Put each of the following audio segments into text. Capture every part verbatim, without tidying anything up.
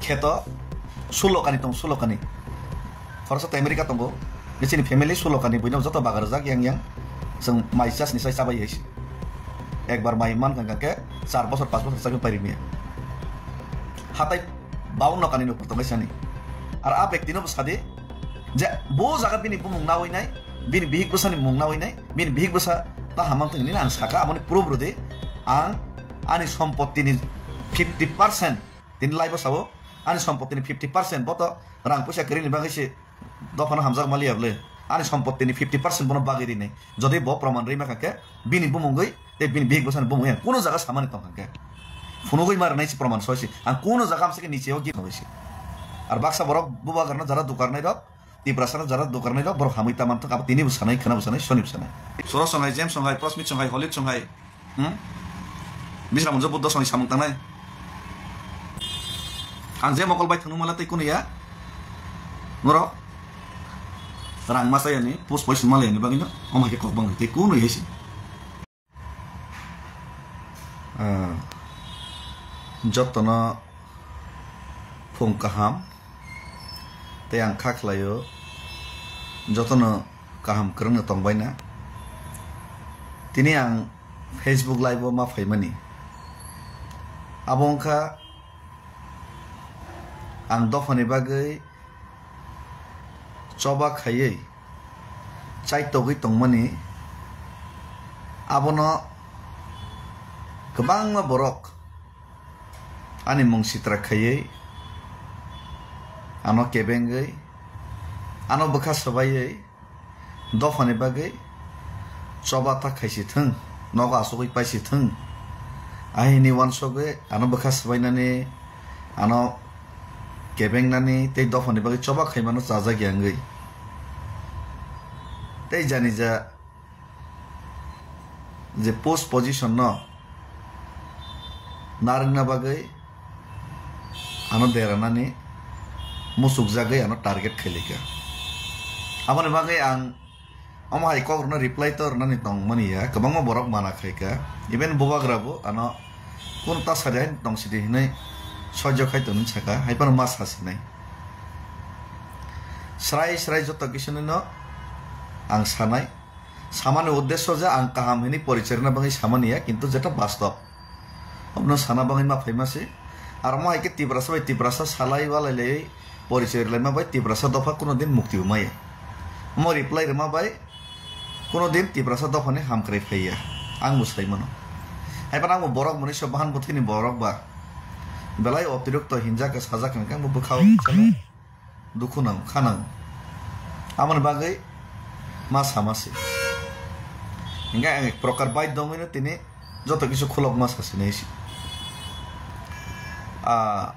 Kheto sulokani tong, sulokani. Khoroksa to America tongo. Bini chini family sulokani, buino joto bagar jak yang yang. Chwng mai chasni sai chabai hai se. Ekbar mai man kha khe char bosor, panch bosor chagwi pai rimiya. Hatai baunno kani nuk tong sani. Ar a bektino bo sadi je bo jaga bini bumung nawi nai, bini bihik bwsani mung nawi nai, bini bihik bwsa ta hamang thwngni ang saka, aboni proof rwdi. Ang ani sompottini fifty percent tini live o sao, ani sompottini fifty percent bo to rang puisa kwrwini bagwi se dophano hamjak maliya bwle. Ani sompottini fifty percent bono bagwi rinai. Jodi bo proman rwi makha khe bini bumungwi tei bini bihik bwsani bumungwi ang kuno jaga samani tongkha khe phunugwi ma rwnai se proman soisi. Ang kuno jaga amsa khe nicheo git nogwi se. Ar baksa borok bubagrano jara dukarnai rok, Tiprasano jara dukarnai rok, borok hamwi ta manthok, abo tini bo sanai, khwna bo sanai, soni bo sanai. Soro songhai, James songhai, Prosmit songhai, Holit songhai. Hmm? Bisra munjo Buddho songni samung tangnai. Ang je mokol bai thangno mala tei kunu ya. Norok rang masa yani, pus poison mala yani bagino, om hai khe kok bang tei kunu ya si. Ah, jotono phung kaham tei ang kha khlaio, jotono kaham kwrwngno tongbaina. Tini ang Facebook live o ma phaimani. Abo wngkha ang dophani bagwi choba khaiwi chaitogwi tongmani. Abono kwbangma borok ani mung sitra khaiwi, ano kebengwi, ano bwkha swbaiwi, dophani bagwi choba ta khaisi thung, nogo asugwi paisi thung. Ahini wansugwi ano bwkha swbainani, ano kebengnani tei dophani bagwi choba khaimano chajak ya wngwi. Tei janija je post position no narwkna bagwi ano deranani muchukjagwi ano target khailika. Aboni bagwi ang omo hai kok rwno reply to rwnani tongmani ya, kwbangma borok mana khaika, even bubagra bo ano kunu ta sadi hai tong sidi hinwi soijo khai tongmani saka, hai phano ma sasinai. Srai srai joto kisu no ang sanai. Samani uddesyo je ang kaham hinwi porichai rwna bagwi samani ya, kintu jeta bastob. Omono sana bagwi ma phaima se. Ar omo hai khe Tiprasa bai Tiprasa salai walai laiwi porichai rwlaima bai Tiprasa dopha kuno din mukti bo maya. Omo reply rwma bai kuno din Tiprasa dophani hamkrai phaiya. Ang bo sai mano. Hai phano ang bo borok mwnwi se bahan bwthwini borok ba. Belai otirokto hinjak khe sajak khe ang bo bwkhao. Dukhu nango, kha nango. Aboni bagwi ma sama se. Hinkhe ang ek prokar baidhyo wngwino tini joto kisu khulokma sa sinai se. Ah,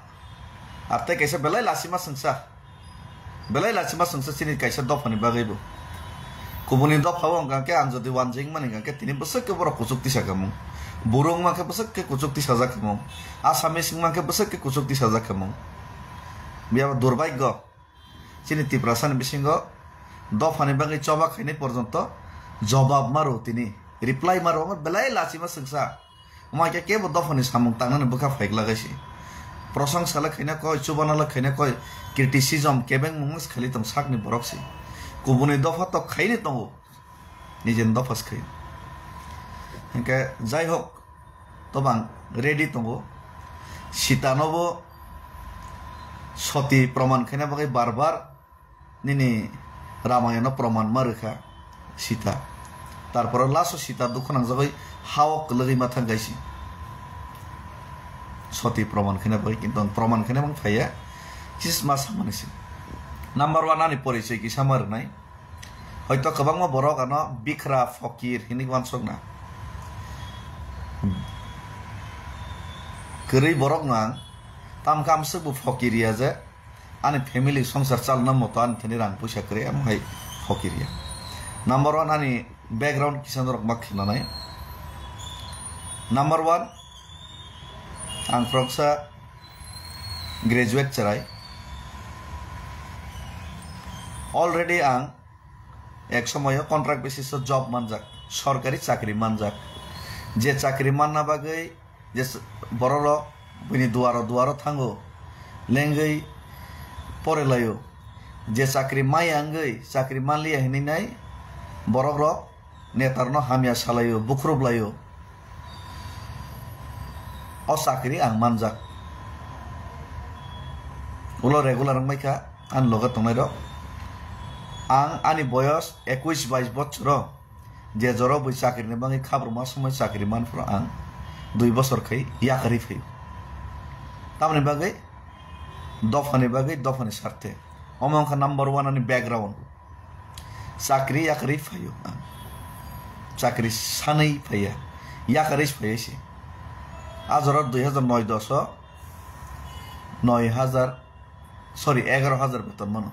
ar tei kaisa belai lachima swngsa. Belai lachima swngsa chini kaisa dophani bagwi bo. Kubuni dopha o wngkha khe ang jodi wanjwi wngmani hwnkha khe tini bwswk khe borok kuchuk tisa khamung. Buru wngma khe bwswk khe kuchuk tisajak khamung. Assamese wngma khe bwswk khe kuchuk tisajak khamung. Biyaba durbhagyo. Chini Tiprasani bisingo dophani bagwi choba khainai porjonto jobab maro tini, reply maro, omo belai lachima swngsa. Omo hai khe kebo dophani samung tangnani bwkha phaikla gaisi. Prosongsa le khaina koi, chubana le khaina koi, criticism kebengmung se khali tong sakni borok se. Kubuni dopha to khaini tongo. Nijeni dopha se khai. Hinkhe jai hok, tobo ang ready tongo. Sita no bo soti proman khaina bagwi bar bar nini Ramayana no proman ma rwkha Sita. Tarpore last o Sita dukhu nangjagwi ha o kwlwgwi ma thang kaisi. Soti proman khaina bagwi, kintu ang proman khaina mang phaiya. Just ma samani se. Number one ani porichoi kisa ma rwnai. Hoito kwbangma borok ano bikra, fokir hinwi uansukna. Kwrwi borokno ang, tamkhe amswk bo fokir ya je, ani family songsar chalna moto ani thani rang puisa kwrwi, amo hai fokir ya. Number one ani background kisa norok ma khnanai. Number one, ang khoroksa graduate chwrai. Already ang ek somoyo contract basis o job manjak, sorkari chakri manjak. Je chakri manna bagwi je s-, bororok bini duaro duaro thango, lengwi pore laio. Je chakri maya wngwi chakri manliya hinwi nai borok rok netarno hamya salaio, bukhrup laio. O chakri ang manjak. Ulo regular wngbaikha ani loge tongnairok. Ang ani boyos ekush bais bochoro je joro bui chakrini bagwi khabruma somoi chakri manphuru ang dui bochor khai yakarwi phaio. Tamoni bagwi dophani bagwi dophani sarthe. Omo wngkha number one ani background. Chakri yakarwi phaio ang. Chakri sanwi phaiya. Yakarwi phaiya se. A jora dui hazar noi dos o noi hazar, sorry, egaroh hazar beton mano.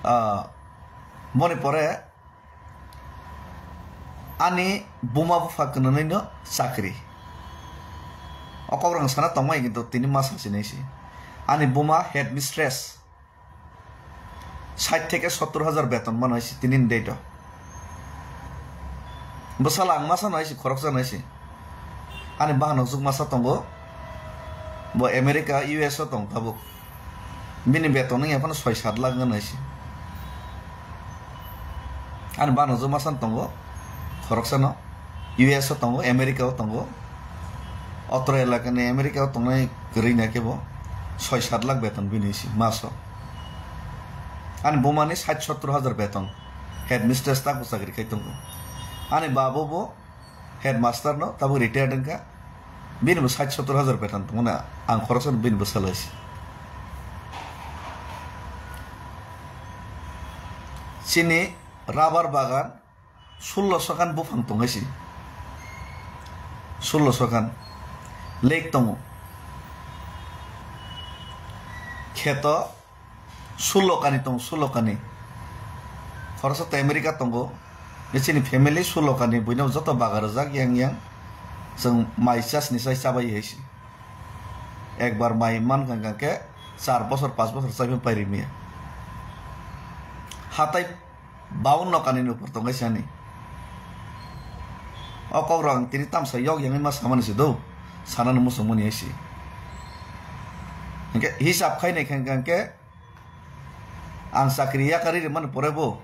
Ah, boni pore ani buma bupha kwnanwino chakri. O kokrok sana tongmai kintu tini masa sinai se. Ani buma headmistress. Sait theke sottor hazar beton mano hai se tini ni date o. Bwsala ang masa no hai se khoroksa no hai se. Ani bahanok juk masa tongo. Bo America, U S o tong tabuk. Bini beton wngya phano soi sat lakh wngya hai se. Ani bahanok juk masa no tongo. Khoroksa no. U S o tongo, America o tongo. Otro elakani America o tongnai kwrwi na khe bo soi sat lakh beton bini si maso. Ani bumani sait sottor hazar beton. Headmistress tak bo chakri khai tongo. Ani babo bo headmaster no tabuk retired wngkha. Bini bo sait sottor hazar beton tongo na ang khoroksa no bini bwsala si. Chini rubber bagan sullo sokan buphang tong hai se. Sullo sokan lake tongo. Kheto sullo kani tongo, sullo kani. Khoroksa to America tongo. Chini family sullo kani buino joto baga rwjak yang yang. Chwng mai chasni sai chabai hai se. Ekbar mai mankha hwnkhe char bosor, panch bosor chaiphano pairimiya. Hatai baunno kanini upor tongwi sani. O kokrok ang tini tamsa yok yangwi ma samani se do, sanani muchungmani hai se. Hwnkhe hisab khainai khe hwnkhe ang chakri yakarwi rwmani pore bo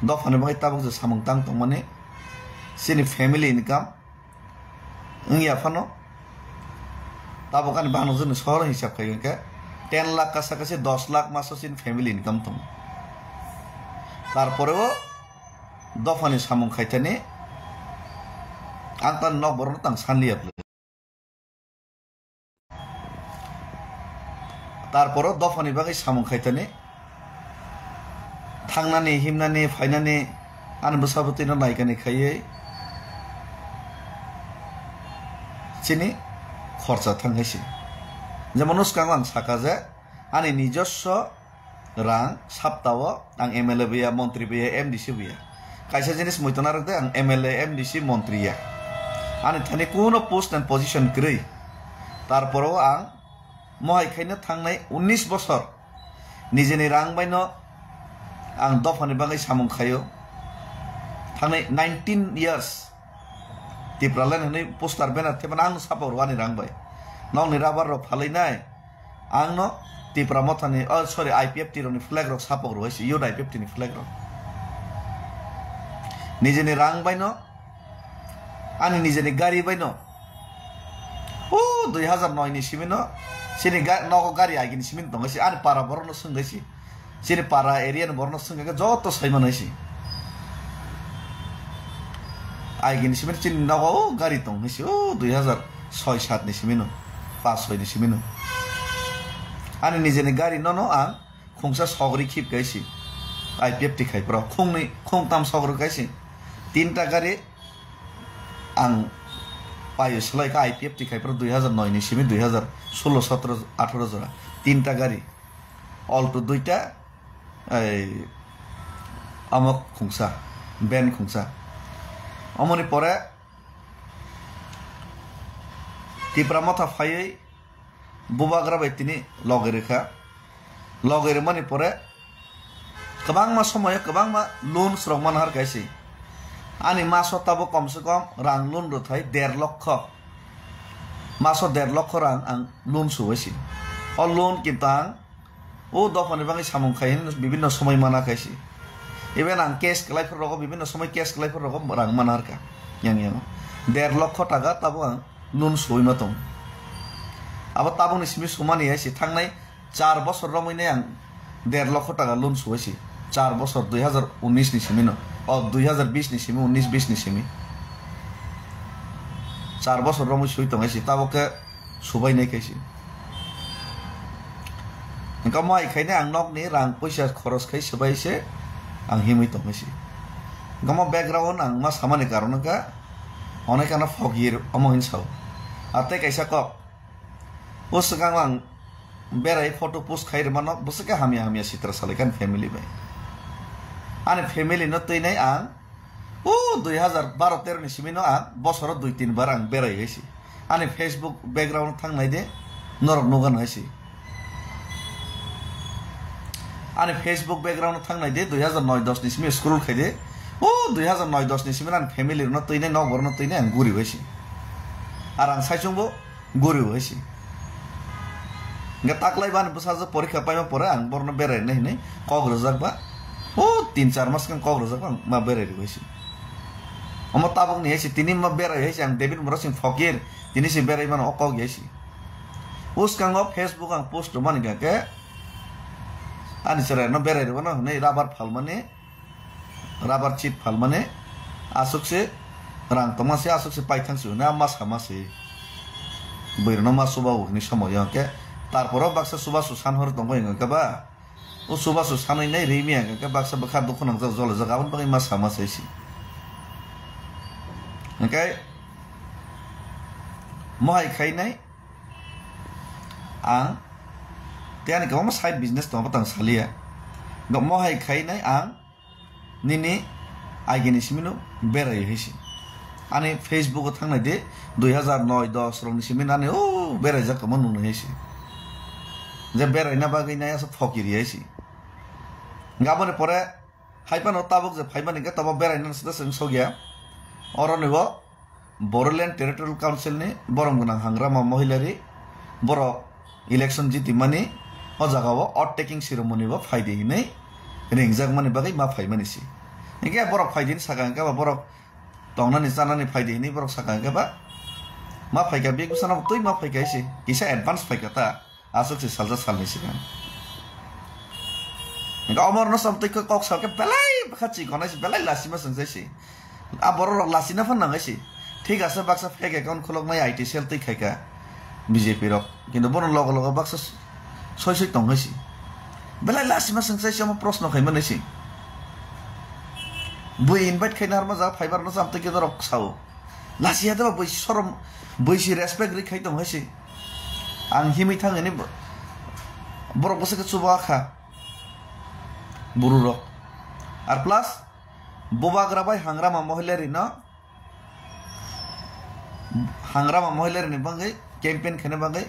dophani bagwi tabuk je samung tang tongmani, chini family income wngya phano tabuk ani bahanokjwkni sohor hisab khai hwnkhe ten lakh kasa kasi dos lakh maso chini family income tongo. Tarpore o dophani samung khaithani ang tani nok borokno tang sanliya bwlwi. Tarporo dophani bagwi samung khaitani, thangnani, himnani, phainani, ani bwsa bwtwino naikani khaiwi chini khorcha thang hai se. Jemon, swkang ang saka je, ani nijosso rang saptao ang M L A bo ya, montri bo ya, M D C bo ya. Kaisa jinis muitu narwk de, ang M L A, M D C, montri ya. Ani thani kuno post and position kwrwi. Tarporo ang mohai khaino thangnai unnish bosor nijeni rang baino ang dophani bagwi samung khaio. Thangnai nineteen years Tipraland hwnwi poster banner thepana ang sapok rwani rang bai. Nokni rubber rok phalwi nai. Ang no Tipra Mothani, oh, sorry, I P F T rokni flag rok sapok rwui se, Youth I P F T ni flag rok. Nijeni rang bai no, ani nijeni gari bai no. O dui hazar noi ni simi no, chini ga-, nogo gari agini simi tongo se, ani para borok no swngwi se. Chini para area ni borok no swngwi khe joto sai manai se. Agini simi chini nogo o gari tong hinwi se, o dui hazar soi sat ni simi no, pas soi ni simi no. Ani nijeni gari no no ang khungsa sogri khip kai se, I P F T khai pro, khungnwi, khungtam sogri kai se. Tinta gari ang paio selai kha I P F T khai pro dui hazar noi ni simi dui hazar solo, sotro, atharo jora. Tinta gari, Alto duita, ei, amok khungsa, ben khungsa. Omoni pore Tipra Motha phaiwi bubagra bai tini loge rwkha. Loge rwmani pore kwbangma somoyo kwbangma loan rok mano har kaise. Ani maso tabuk komse kom rang loan rwthai der lokho. Maso der lokho rang ang loan suwai si. O loan kinto ang o dophani bagwi samung khai hwnwi bibinno somoi mana khai si. Even ang cash kwlai phuru rogo bibinno somoi cash kwlai phuru rogo rang mana harkha. Yang yang der lokho taka tabuk ang loan suwai ma tong. Abo tabukni simi sumani hai si thangnai char bosor romwi nai ang der lokho taka loan suwai si. Char bosor dui hazar unis ni simi no. O dui hazar bis ni simi, unis bis ni simi. Char bosor romwi sui tongai si. Tabuk khe subai nai khai si. Engka mo hai khai nai ang nokni rang puisa khoros khai subai se ang himwi tongai si. Engka mo background ang ma samani karon wngkha onek ano fogir omo hin sao. Atei kaisa kok. O swkang ang berai photo post khai rwmano bwswk khe hamya hamya sitra salai kha ani family bai. Ani family no twi nai ang o dui hazar baro tero ni simi no ang bosoro dui tin bar ang berai hai si. Ani Facebook background thang nai de norok nugan hai si. Ani Facebook background thang nai de dui hazar noi dos ni simi scroll khai de. O dui hazar noi dos ni simi ani family no twi nai nok bor no twi nai ang guri hai si. Ar ang sai chwng bo guribo hai si. Hingke taklai bani bwsajwk porikha paima pore ang borno berai nai hinui kok rwjak ba. O tin char mas khe kok rwjak ba ang ma berai rw hai si. Omo tabuk ni hai si tini ma berai hai si ang David Murasing Fokir tini si berai mano o kok hai si. Uskango Facebook ang post rwmani hingke ani chwrai no berai rwmano hinui rabar phalmani. Rabar chip phalmani aswk se rang tongma se aswk se paithang se hwnwi ma sama se. Bwrwino ma chuba o hwnwi somoyo hwnkhe tarporo baksa chubachu san hor tongo hwnkhe ba o chubachu sanwi nai rimi hwnkhe baksa bwkha dukhu nangjak jolojak aboni bagwi ma sama se se. Hwnkhe mohai khainai ang tei ani kwbangma side business tongo tang saliya. Mohai khainai ang Nini agini simino berai hai se. Ani Facebook o thangnai de dui hazar noi dos rokni simino ani o beraijak tongma nungnai hai se. Je beraina bagwi nai asa phokiri hai se. Gaboni pore hai phano tabuk je phaimani khe tobo beraina sida swng sogya. Oroni bo Bodoland Territorial Council ni borom gwnang Hangrama Mohilari borok election jitimani o jagao oath taking ceremony bo phaidi hinwi ringjakmani bagwi ma phaimani se. Hinkhe borok phaidi hinwi saka hinkhe ba borok tongnani chanani phaidi hinwi borok saka hinkhe ba ma phaikha bek bwsano twi ma phaikha se kisa advance phaikha ta. Aswk se salsa salni swkang. Hingke omorno som twi kok salke belai bwkha chikonai se, belai lasima swngchai se. A borok rok lasina phan nangai se. Thik ase baksa fake account khuloknai I T cell twi khaika B J P rok. Kintu bono logo logo baksa soi soi tongnai se. Belai lasima swngchai se omo proshno khaimani se. Bui invite khaina harma ja phaibar no sam twi khe norok sao. Lasi ya deba bui sorom bui si respect ri khai tong hai se. Ang himwi thang hini bo-, borok bwswk khe chuba kha. Buru rok. Ar plus, bubagra bai Hangrama Mohilari no, Hangrama Mohilari ni bagwi, campaign khaina bagwi,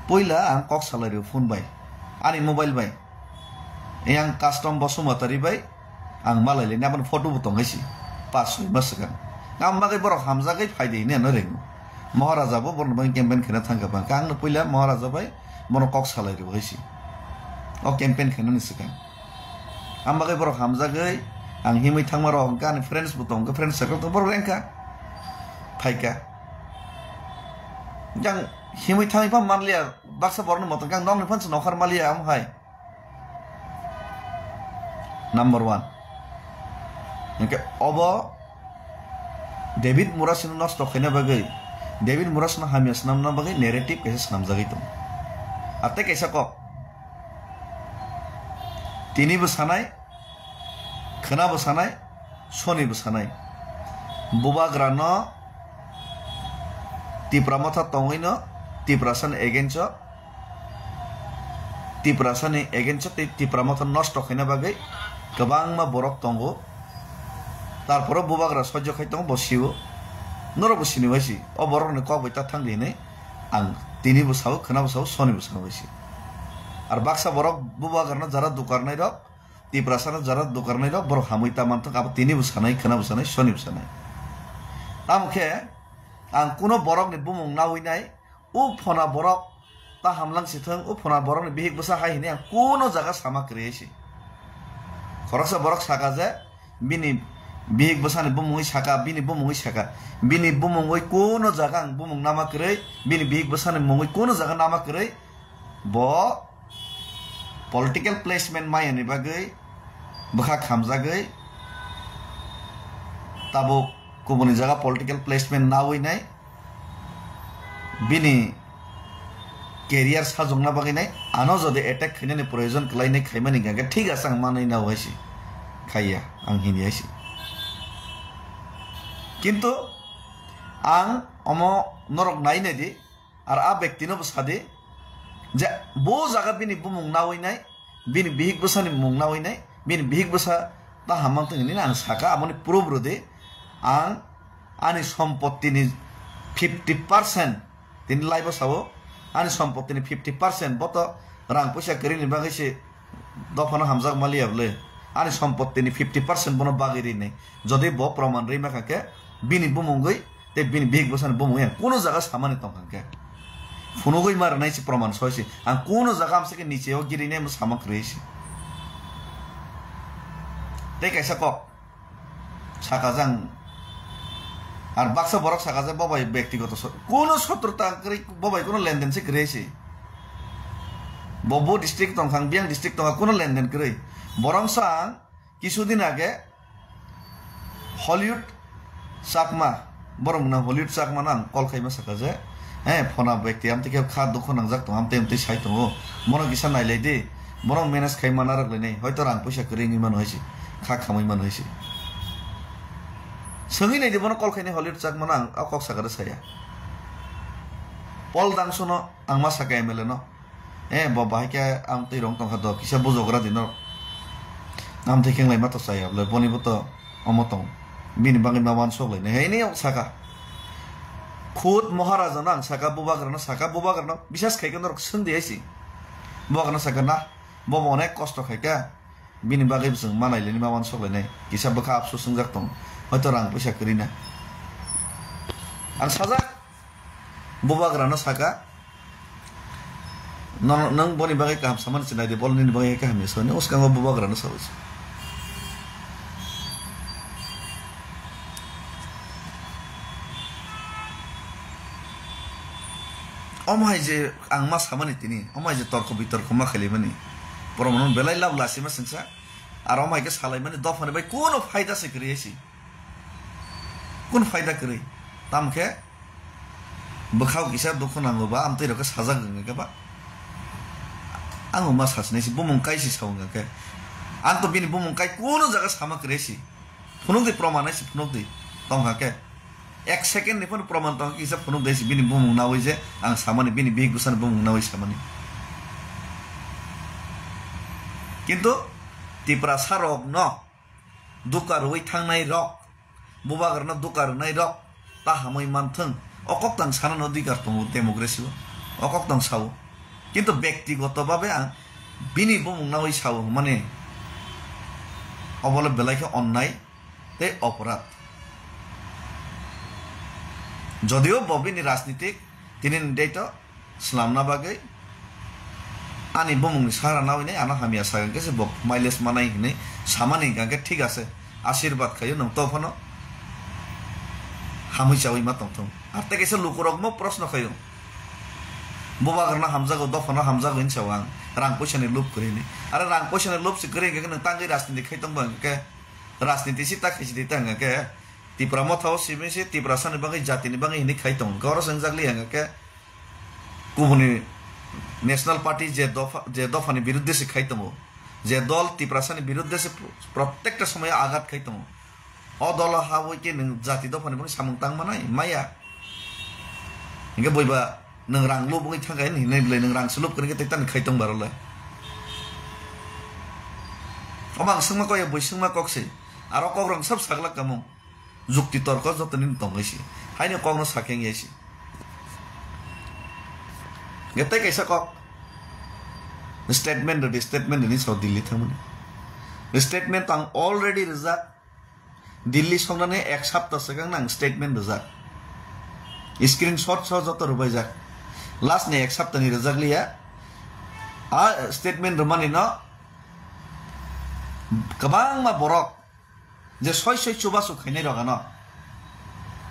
puila ang kok salai rio phone bai, ani mobile bai. Yang custom Basumatari bai, ang malai le, aboni photo bo tong hai se, pas soi mas swkang. Ang bagwi borok hamjagwi phaidi hini ano ringo. Maharaja bo borok bai campaign khaina thangkha bang, ang no puila Maharaja bai, bono kok salai rio hai se. O campaign khaina ni swkang. Ang bagwi borok hamjagwi, ang himwi thangma rok hwnkha ani friends bo tong kha, friend circle tong borok rengkha. Phaikha. Yang himwi thangwi pha manliya, baksa borokni motom khe ang nokni phan se nokhar maliya, amo hai. Number one. Hingke obo David Murasino nosto khaina bagwi, David Murasino hamya swnamna bagwi narrative kaisa swnamjagwi tongo. Atei kaisa kok. Tini bo sanai, khwna bo sanai, soni bo sanai. Bubagra no Tipra Motha tongwi no Tiprasa ni against o, Tiprasa ni against o tei Tipra Motha nosto khaina bagwi kwbangma borok tongo. Tarporo Bubagra sojjo khai tongo, bo sio. Norok bo sini bai si. O borok ni kok bai ta thang di hinwi ang tini bo sao, khwna bo sao, soni bo sao bai si. Ar baksa borok Bubagra no jara dukarnai rok, Tiprasa no jara dukarnai rok borok hamwi ta manthok, abo tini bo sanai, khwna bo sanai, soni bo sanai. Tamo khe ang kuno borok ni bumung nawi nai, O phona borok ta hamlang si thung, o phona borokni bihik bwsa hai hwnwi ang kuno jaga sama kwrwi si. Khoroksa borok saka je bini bihik bwsani bumungwi saka, bini bumungwi saka, bini bumungwi kuno jaga ang bumung nama kwrwi, bini bihik bwsani mungwi kuno jaga nama kwrwi, bo political placement mayani bagwi bwkha khamjagwi tabuk kubuni jaga political placement nawi nai. Bini career sajokna bagwi nai, ano jodi attack khainani proyojon kwlainai khaimani hwnkhe thik ase, ang manwi nao hai se khaiya, ang hini hai se. Kintu ang omo norok nai nai di, ar a bektino bo sadi je bo jaga bini bumung nawi nai, bini bihik bwsani mung nawi nai, bini bihik bwsa ta hamang tong nini ang saka, aboni proof rwdi. Ang ani sompottini fifty percent, tini live o sao, ani sompottini fifty percent bo to rang puisa kwrwini bagwi se dophano hamjak maliya bwle, ani sompottini fifty percent bono bagwi rinai, jodi bo proman rwi makha khe bini bumungwi tei bini bihik bwsani bumung yang kuno jaga samani tongkha khe. Phunugwi ma rwnai se proman soi se. Ang kuno jaga amsa khe niche o girinai mo sama kwrwi se. Tei kaisa kok saka jang. Ar baksa borok saka je bo bai bektigoto so-, kuno sotrota kwrwi, bo bai kuno lenden se kwrwi se. Bo bo district tongkha, ang biyang district tongkha, kuno lenden kwrwi. Borok sa ang Kisudin age Hollywood Chakma, borok mwnang Hollywood Chakma no ang call khaima saka je, he, phona bekti amtwi khe kha dukhu nangjak tongo, amtwi amtwi sai tongo, bono kisa nailai di, borok manage khai mana rwk lainai, hoito rang puisa kwrwi wngwi mano hai se, kha khamwi mano hai se. Swngwi nai di bono call khainai Hollywood Chakma no ang o kok saka rw saya. Paul Dangso no ang ma saka M L A no. Eh, bo bahai khe ang twi rong tongkha do, kisa bujogra di norok. Amtwi khe wnglaima to chaya bwle, boni bo to omo tong. Bini bagwi ma uansuk lainai. Hai ni saka. Khud Maharaja no ang saka, bubagra no saka, bubagra no bisas khai khe norok swng di hai si. Bubagra no saka na, bo bo onek kosto khai kha. Bini bagwi bo chwng ma nai lainai, ma uansuk lainai. Kisa bwkha apsu swngjak tong. Hoito rang puisa kwrwi na. Ang sajak. Bubagra no saka, "Nono, nwng boni bagwi kaham samani se nai di, bol nini bagwi kaham ya," soni uskango bubagra no sawi se. Omo hai je ang ma samani tini, omo hai je torko bitorko ma khailaimani, borok no belai lab lasi ma sengsa, aro omo hai khe salaimani dophani bai kuno phaida se kwrwi si, kun phaida kwrwi, tamo khe bwkhao kisa dukhu nango ba, amtwi rok khe sajak wngkha ba, ang ma sasinai si bumung kai si sa wngkha khe, ang to bini bumung kai kuno jaga sama kwrwi si, phunuk di, proman hai si phunuk di, tongkha khe. Ek second ni phano proman tong kisa phunuk dai si bini bumung nawi je ang samani, bini bihik bwsani bumung nawi samani. Kintu Tiprasa rok no duka rwi thangnai rok, bubagra no duka rwnai rok ta hamwi manthwng, o kok tang sana no dikar tongo democracy o, o kok tang sao. Kintu bektigoto babe ang bini bumung nawi sao hwnmani, obo le belai khe onnai tei oporadh. Jodio bo bini rajnitik tini ni date o swnamna bagwi ani bumungni sahara nawi nai ano hamya sa hwnkhe se bo mileage manai hinwi samani hwnkhe thik ase, asirwad khaio nwng to phano hamwi chawi ma tongthung. Ar tei kaisa lukurokno proshno khaio, bubagrano hamjago, dophano hamjago hinwi sao ang, rang puisani lub kwrwi hinwi. Are rang puisani lub se kwrwi hwnkhe nwng tangwi rajniti khai tongba hwnkhe, rajniti si ta khaisidi ta hwnkha khe Tipra Motha o simi se Tiprasani bagwi, jatini bagwi hinwi khai tongo. Hwnkhe oro se wngjakliya hwnkha khe kubuni National Party je dopha, je dophani birudde se khai tongo, je dol Tiprasani birudde se pro-, protekta somoyo agat khai tongo. O dolo habwi khe nwng jati dophani bagwi samung tang manai maya. Hwnkhe boiba nwng rang lub wngwi thangkha hinwi belai nwng rang se lub kwrwngkhe tei tani khai tong barole. Omo ang swngma kok ya, bui swngma kok se. Aro kok rang sab saglak kamung. Jukti torko joto nini tongwi se. Haino kokno sakhe wngya se. Hwnkhe tei kaisa kok. Statement rwdi, statement rwdi sao Delhi thangmani. Statement ang already rwjak. Delhi songnani ek sapta swkang nang statement rwjak. Screenshot so joto rwbaijak. Last ni ek sapta ni rwjak liya. A statement rwmani no kwbangma borok je soi soi chubachu khainai rok ano,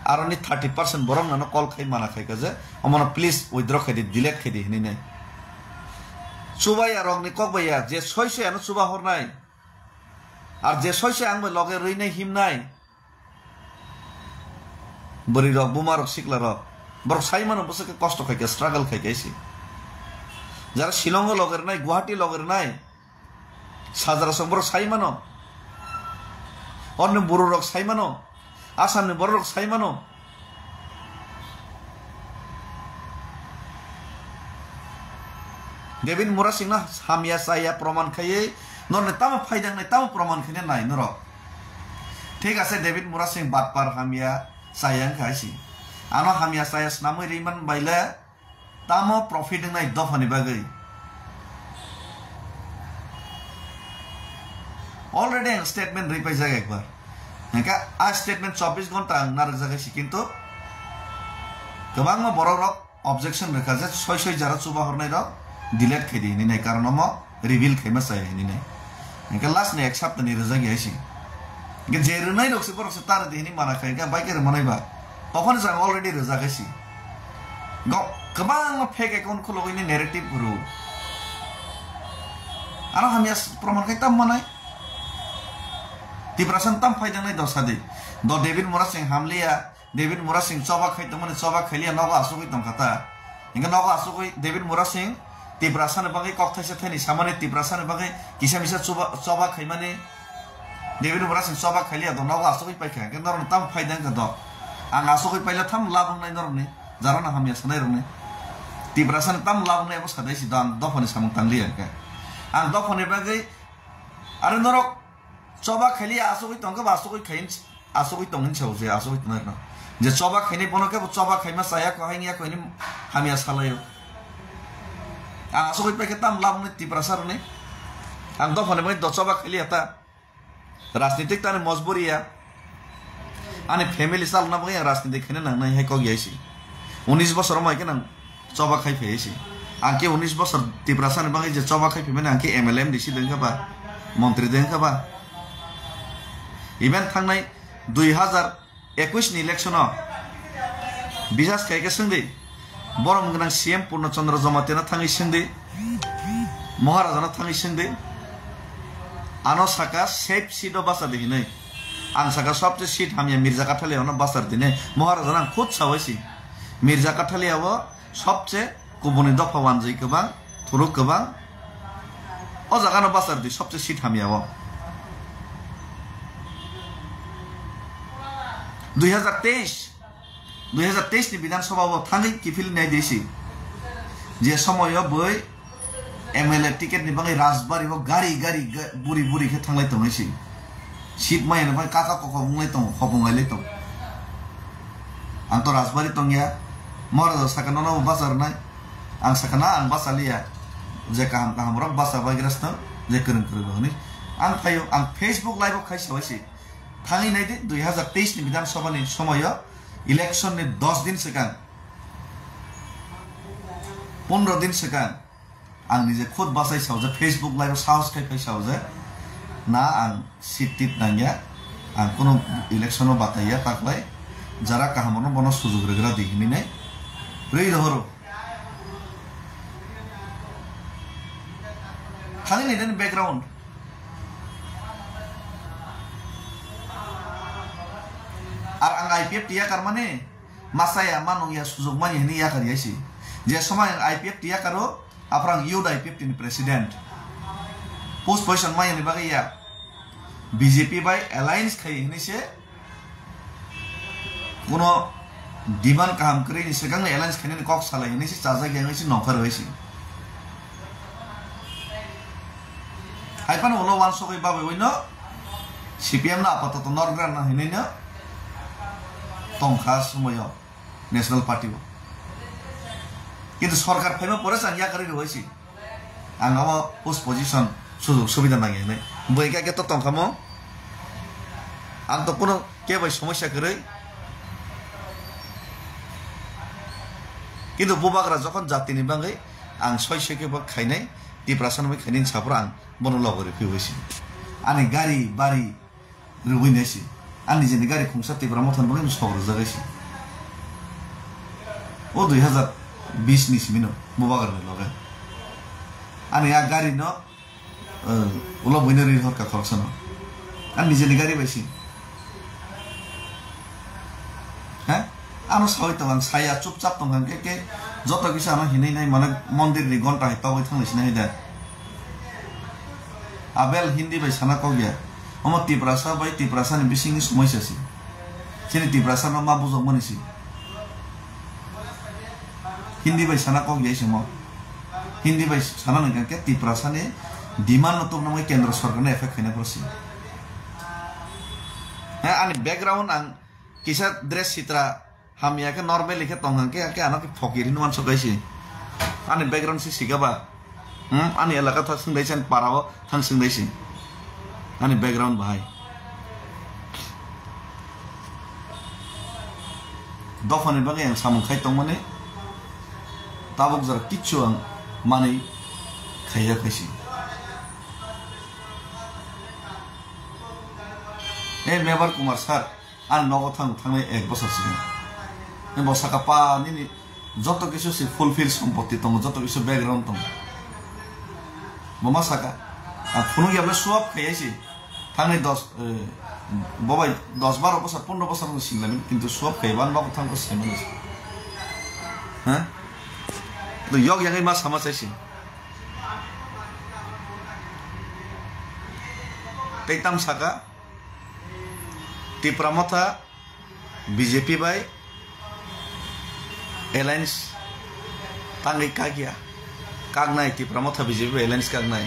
aroni thirty percent borok nano call khai mana khai ka je, omono please withdraw khai di, delete khai di hinwi nai. Chubaya rok ni kok bai ya, je soi soi ano chuba hornai, ar je soi soi ang bai loge rwinai himnai. Bwrwi rok, buma rok, sikla rok, borok sai mano bwswk khe kosto khai khe, struggle khai khe si. Jara Shillong o loge rwnai, Guwahati loge rwnai, Sajra song borok sai mano. Orni buru rok sai mano. Assam ni borok rok sai mano. David Murasing no hamya chaya proman khaiwi norni tamo phaidang nai, tamo proman khaina nai norok. Thik ase, David Murasing batpar hamya chaya wngkha hai si. Ano hamya chaya swnamwi ri man bai le tamo profit wngnai dophani bagwi? Already ang statement ripaijak ekbar. Hingkhe a statement chobbish ghonta ang narwkjak hai si, kintu kwbangma borok rok objection rwkha je soi soi jara chuba hornai rok delete khai di hinwi nai, karon omo reveal khaima chaya hinwi nai. Hingkhe last ni ek sapta ni rwjak ya si. Hingkhe je rwnai rok se borok se ta rwdi hinwi mana khai, hingkhe bai khe rwmanai ba. Tophani jang already rwjak hai si. Go, kwbangma fake account khulugwi ni narrative rw. Ano hamya s-, proman khai tam manai. Tiprasa tam phai dangnai dosa di. Do David Murasing hamliya. David Murasing choba khai tongmani, choba khailiya, nogo asugwi tongkha ta. Hingke nogo asugwi David Murasing Tiprasani bagwi kok thaisa thaini samani, Tiprasani bagwi kisa misa chuba, choba khaimani. David Murasing choba khailiya do, nogo asugwi paikha. Hingke norokni tamo phaida wngkha do? Ang asugwi paila tamo lab wngnai norokni, jarano hamya sanai rokni. Tiprasani tamo lab wngnai abo sadai si do, ang dophani samung tangliya hingke. Ang dophani bagwi, are norok choba khailiya asugwi tongkha ba asugwi khai? Asugwi tong hinwi sao je, asugwi tongnai rwno. Je choba khainai bono khe bo choba khaima chaya kho, haini ya kho hinwi hamya salaio. Ang asugwi paikhe tam labwnai Tiprasa rwni. Ang dophani bai do choba khailiya ta. Rajnitik tani mojburi ya. Ani family chalna bagwi ang rajnitik khaina nangnai hai kok yaisi. Unis bosor mai khe nang choba khai phaiyaisi. Ang khe unis bosor Tiprasa ni bagwi je choba khai phaimani ang khe M L A M D C dengkha ba, montri dengkha ba. Even thangnai dui hazar ekush ni election o bisas khai khe swngdi, borom gwnang C M Purno Chandra Jamatia no thangwi swngdi, Maharaja no thangwi swngdi, ano saka safe seat o bachadi hinwi. Ang saka sobse seat hamya Mirza Kathalia no bachar dinai, Maharaja no ang khud sawaisi. Mirza Kathalia o sobse kubuni dopha wanjwi kwbang, thuruk kwbang. O jaga no bachar di sobse seat hamya o. Dui hazar teis, dui hazar teis ni Bidhan Sabha o thangwi kiphil nai desi. Je somoy o boi M L A ticket ni bagwi Rajbari o gari gari ga-, buri buri khe thanglai tongnai si. Seat maya ni bagwi kaka kokok wnglai tongo, khopong lailai tongo. Ang to Rajbari tongya, Maharaja saka nono bo bachar nai. Ang sakha na ang bachaliya, je kaham kaham rok bacha bai grasno, je kwrwng kwrwng rok hinwi. Ang phaio, ang Facebook live o khai sabai si. Thangwi nai di, dui hazar teis ni Bidhan Sabha ni somoyo, election ni dos din swkang, pondro din swkang, ang nije khud bachai sao je, Facebook live o sahos khai phai sao je, na ang seat tit nangya, ang kunu election o bataiya, taklai jara kaham rokno bono sujug rwgra di hinwi nai rwi rohoro. Thani ni den background. Ar ang I P F T yakar mani, masaya manung ya sujug mani hini yakar yaisi. Je somai ang I P F T yakaro, aphra ang youth I P F T ni president. Post position maya ni bagwi ya. B J P bai alliance khai hini se, kuno demand kaham kwrwi ni swkang ni alliance khainani kok salai hini se chajak yang se nongkhar bai se. Hai phano ulo wansugwi bagwi uino C P M no apatoto norgra no hinwi no tongkha somoyo National Party o. Kintu sorkar phaima pore se ang yakarwi rwui se. Ang abo post position sujog subida nangya hinwi. Bui khe khe to tongkha mo. Ang to kuno kebo somosya kwrwi. Kintu bubagra jokhon jatini bagwi ang soi soi khe bo khainai, Tiprasa ni bagwi khainai hinwi saphuru ang bono logo rw phiwi si. Ani gari bari rwui nai si. Ani nijeni gari khungsa Tipra Motha ni bagwi sok rwjak si. O dui hazar bis ni simi no bubagra ni loge. Ani a gari no Eh, ulo buino ri horka khoroksano. Ani nijeni gari bai si. He? Ano sawi tong ang saya chupchap tong ang ke ke joto kisa ano hinwi nai mane mondir ni gonta hai togwi thangwi sinai da. Abel Hindi bai sana kok ya. Omo Tiprasa bai Tiprasa ni bisingni somoisa si. Chini Tiprasa no ma bujok mani si. Hindi bai sana kok ya simo. Hindi bai sana nang khe Tiprasa ni demand no tubuna mai kendro sorkar no effect khaina phoro si. Ha, ani background ang kisa dress sitra hamya khe normal khe tong hang khe, khe ano khe phokiri no man sokai si. Ani background si siga ba. Hmm, ani elaka thang sing dai sen para o thang sing dai si. Ani background bahai. Dophani bagwi ang samung khai tongmani, tabuk jora kichu ang manwi khaiya khaisi. E Mebar Kumar sir, ani nogo thang thangnai ek bosor sini. Bo saka pa nini joto kisu si fulfill sompoti tongo, joto kisu background tongo. Bo ma saka, ang phunuk ya bole swap khaiya si. Thangni dos, eh, bobai dos baro bosor, pondro bosor no singlamin, kintu swap khai ban babu thangko saimani. Ha? To yok yagai ma sama saisi. Tei tam saka, Tipra Motha B J P bai alliance tangwi kakya. Kaknai Tipra Motha B J P bai alliance kaknai.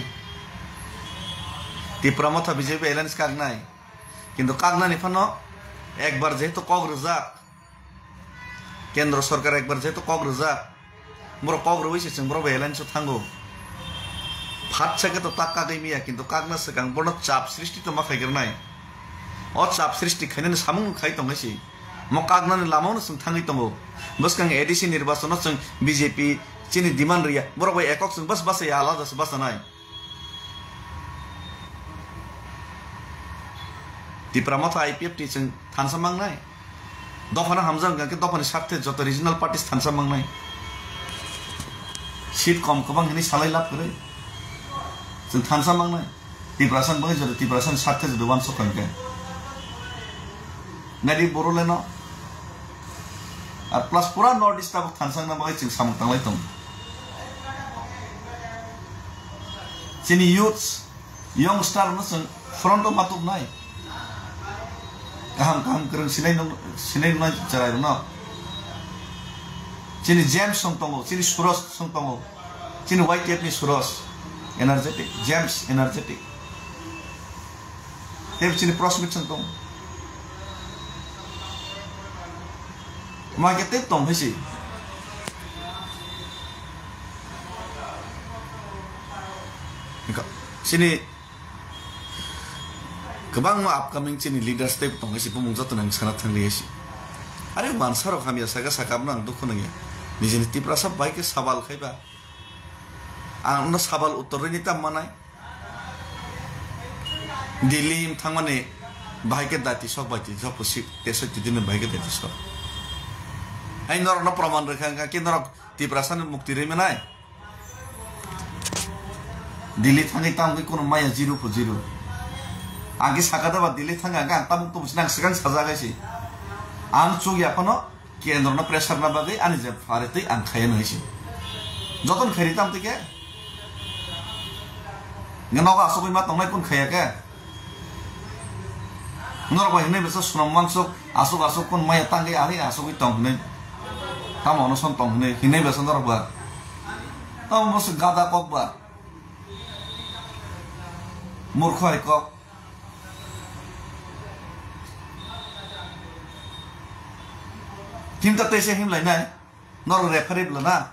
Tipra Motha B J P bai alliance kaknai. Kintu kaknani phano ekbar jehetu kok rwjak, Kendro sorkar ekbar jehetu kok rwjak, borok kok rwui se chwng borok bai alliance o thango. Phatsa khe to tak kagwi miya, kintu kakna swkang bono chap srishti to ma khaigrwnai. O chap srishti khainani samung khai tongnai se. Mo kaknani lamao no chwng thangwi tongo. Bwskang A D C nirbachon o chwng B J P chini demand rwya. Borok bai ekok chwng bas bas ya alada se basa nai. Tipra Motha I P F T chwng thansa mangnai. Dophano hamjak wngkha khe dophani sarthe joto regional parties thansa mangnai. Seat kom kwbang hinwi salai lab kwrwi. Chwng thansa mangnai. Tiprasa ni bagwi joto Tiprasa ni sarthe joto uansuk kha hwnkhe. Nadi Boroleno. Ar plus pura North East tabuk thansakna bagwi chwng samung tanglai tongo. Chini youths, youngster no chwng front o matuknai. Kaham kaham kwrwng sinai nung-, sinai nungnai cherai rwno. Chini James song tongo, chini Suraj song tongo, chini Y T F ni Suraj, energetic, James energetic. Tei chini prospect song tongo. Ma khe tei tong hai si. Chini Kwbangma upcoming chini leaders tei tongo, si bumung joto nang sana thang liya si. Are mansa rok hamya saka saka, abno ang dukhu nangya. Nijini Tiprasa bai khe sabal khaiba. Ang no sabal uttor rini tam manai. Delhi thangmani bahai khe dati sok bai ti sok si, te sok ti dini bahai khe dati sok. Hai norok no proman rwkha wngkha ki norok Tiprasa ni mukti rwi manai. Delhi thangwi tamgwi kuno maya zero po zero. Ang khe saka da ba Delhi thangwi ang khe ang tabuk tubu sinang swkang sajak hai si. Ang chuk ya phano kendro no pressure na bagwi ani je phare twi ang khaya nai si. Joton khairi tam twi khe. Nge nogo asugwi ma tongnai kun khaya khe. Norok bai hinui besa sunom wansuk, asuk asuk kun maya tangwi ari asugwi tong hinui. Tamo ono son tong hinui, hinui besa norok ba. Tamo bwswk gada kok ba. Murkho hai kok. Kinta teisa himlai nai. Norok referee bwla na.